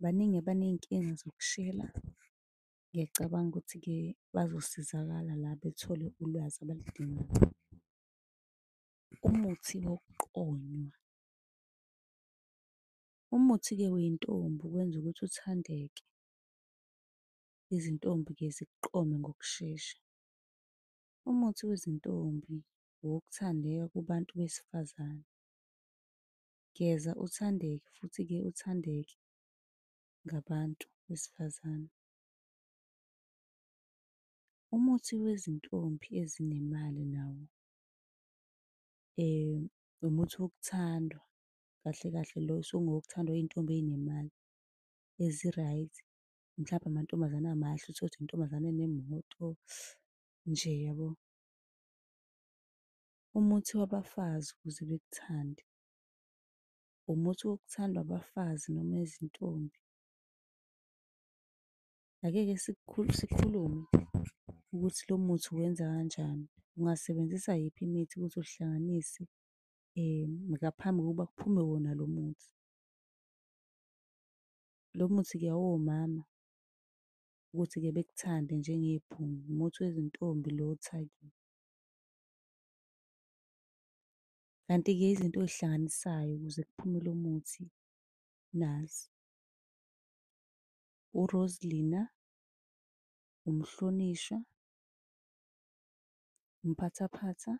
Baningi abaney'nkinga zokushela, ngiyacabanga ukuthi-ke bazosizakala la bethole ulwazi abaludingayo. Umuthi wokuqonywa. Umuthi-ke wey'ntombi wenza ukuthi uthandeke, izintombi-ke zikuqome ngokushesha. Umuthi wezintombi owokuthandeka kubantu besifazane. Geza uthandeke futhi-ke uthandeke ngabantu besifazane. Umuthi wezintombi ezinemali nawo, umuthi wokuthandwa kahle kahle lo usuke ungowokuthandwa iy'ntombi ey'nemali ezi-right. Mhlampe amantombazane amahle, uthole ukuthi intombazane enemoto nje yabo. Umuthi wabafazi ukuze bekuthande, umuthi wokuthandwa abafazi noma izintombi. Ake-ke sikhulume ukuthi lo muthi uwenza kanjani, ungasebenzisa yiphi imithi ukuthi uhlanganise ngaphambi kokuba kuphume wona lo muthi. Lo muthi-ke owomama ukuthi-ke bekuthande njengebhungu, umuthi wezintombi lo othakiwe. Kanti-ke izinto oy'hlanganisayo ukuze kuphume lo muthi nazi, uRozlina, umhlonishwa, umphathaphatha,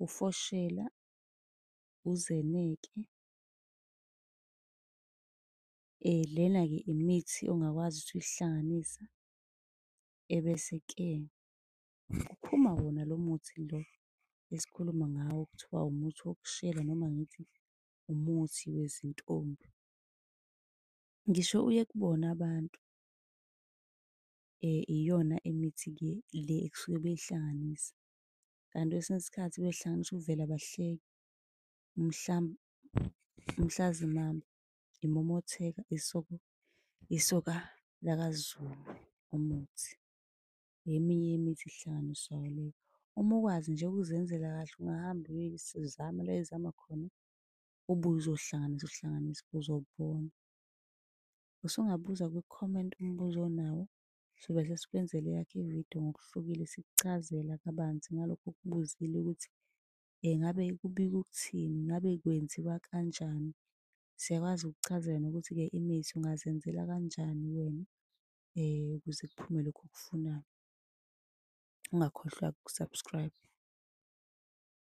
ufoshela, uzeneke. Lena-ke imithi ongakwazi ukuthi uyihlanganise, ebese-ke kuphuma wona lo muthi lo esikhuluma ngawo okuthiwa umuthi wokushela noma ngithi umuthi wezintombi. Ngisho uye kubona abantu, iyona imithi-ke le ekusuke beyihlanganisa. Kanti kwesinye isikhathi behlanganisa uvelabahleki, umhlazimamba, imomotheka, isoka lakaZulu umuthi. Eminye yemithi ehlanganiswayo leyo. Uma ukwazi nje ukuzenzela kahle ungahamba uyoyizama la oyizama khona, ubuye uzohlanganisa uhlanganise uzobona. Usungabuza kwi-comment umbuzo onawo, sobe sesikwenzela eyakho ividiyo ngokuhlukile sikuchazela kabanzi ngalokhu okubuzile ukuthi ngabe kubika ukuthini, ngabe kwenziwa kanjani. Siyakwazi ukukuchazela nokuthi-ke imithi ungazenzela kanjani wena ukuze kuphume lokhu okufunayo. Ungakhohlwa-ke uku-subscribe.